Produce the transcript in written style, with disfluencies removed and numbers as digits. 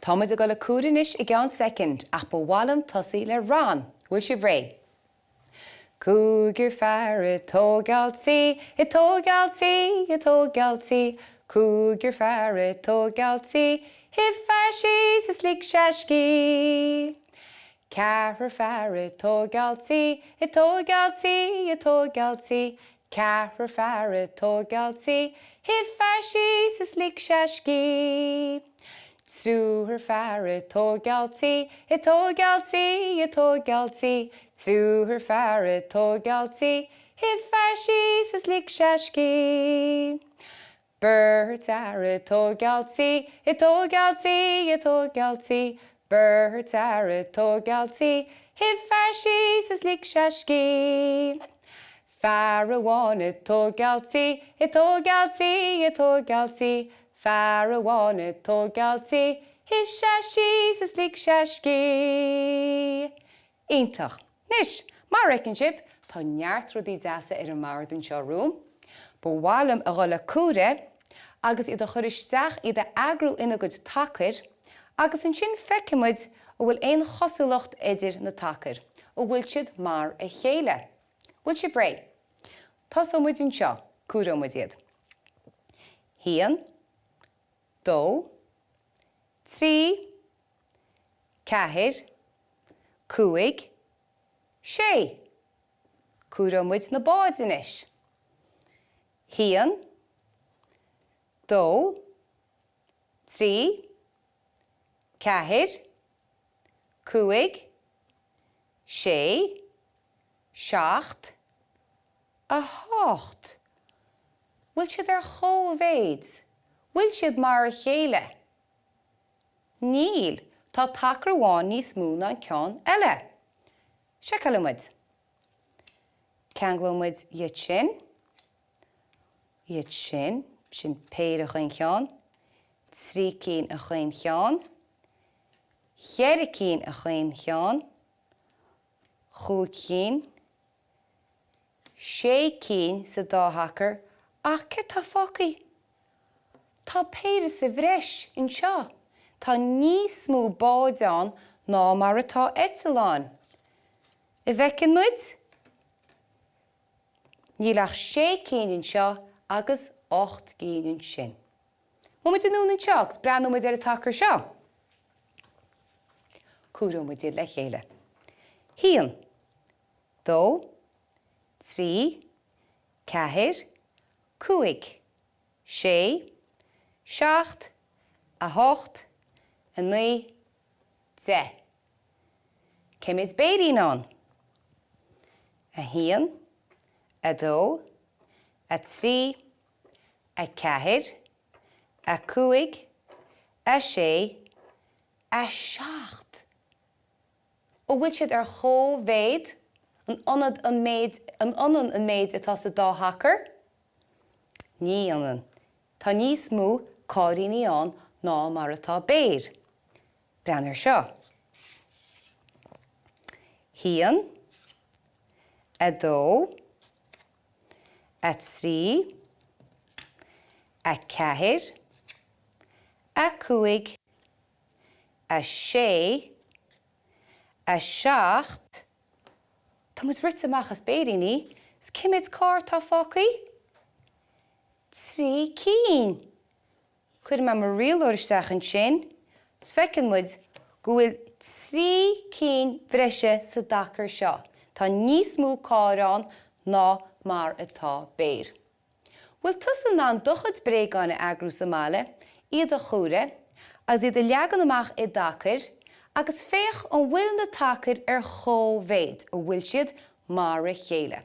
Tá muid ag dul ag comhaireamh anois i gceann soicind ach ba mhaith liom tosaí le rann. Bhfuil sibh réidh? Cúigear fear ag tóigeáil tí, ag tóigeáil tí, ag tóigeáil tí, Cúigear fear ag tóigeáil tí, Thit fear síos is lig sé scíth. Ceathrar fear ag tóigeáil tí, ag tóigeáil tí, ag tóigeáil tí, Ceathrar fear ag tóigeáil tí, Thit fear síos is lig sé scíth. Triúr fear ag tóigeáil tí, ag tóigeáil tí, ag tóigeáil tí, Triúr fear ag tóigeáil tí, Thit fear síos is lig sé scíth. Beirt fhear ag tóigeáil tí, ag tóigeáil tí, ag tóigeáil tí, Beirt fhear ag tóigeáil tí, Thit fear síos is lig sé scíth. Fear amháin ag tóigeáil tí, ag tóigeáil tí, ag tóigeáil tí, Fear amháin ag tóigeáil tí, Thit sé síos is lig sé scíth. Iontach! Anois, mar a fheiceann sibh, tá neart rudaí deasa ar an mbord anseo romham. Ba mhaith liom a dhul ag comhaireamh agus iad a chur isteach, iad a eagrú ina gcuid tacair, agus ansin feicfidh muid an bhfuil aon chosúlacht idir na tacair, an bhfuil siad mar a chéile. Bhfuil sibh réidh? Tosóidh muid anseo, comhaireoidh muid iad. Haon, dó, trí, ceathair, cúig, sé. Comhaireoidh muid na báid anois. Haon, dó, trí, ceathair, cúig, sé, 7, 8. Bhfuil siad ar chóimhéid? Bhfuil siad mar a chéile? Níl, tá tacar amháin níos mó ná an ceann eile. Seiceálfaidh muid. Ceanglóidh muid iad sin, iad sin, sin péire chaon cheann, trí cinn a chaon cheann, cheithre cinn a chaon cheann, chúig chinn, sé cinn sa dá thacar ach céard tá fágtha? Tá péire sa bhreis anseo. Tá níos mó báid ann ná mar atá eitleáin. An bhfeiceann muid? Níl ach sé cinn anseo agus 8 gcinn ansin. Gabhfaidh muid anonn anseo agus breathnóidh muid ar an tacar seo. Comhaireoidh muid iad le chéile. Haon, dó, trí, ceathair, cúig, sé, seacht, a hocht, a naoi, deich. Cé mhéad béirín ann? A haon, a dó, a trí, 4, 5, 6, 7. An bhfuil siad ar chóimhéid? An ionad an méid, an ionann an méid atá sa dá thacar? Ní ionann. Tá níos mó cairríní ann ná mar atá béir. Breathnaigh ar seo. Haon, a dó, 3, 4, 5, 6, 7, Tá muid rite amach as béiríní, 's cé mhéad carr atá fágtha? Trí cinn! Cuirfidh mé mo rialóir isteach ansin 's feiceann muid go bhfuil trí cinn bhreise sa dtacar seo. Tá níos mó carr ann ná mar atá béir. Bhfuil tusa in ann do chuid bréagáin a eagrú sa mbaile, iad a chomhaireamh, agus iad a leagan amach i dtacair, agus féach an bhfuil na tacair ar chóimhéid, an bhfuil siad mar a chéile.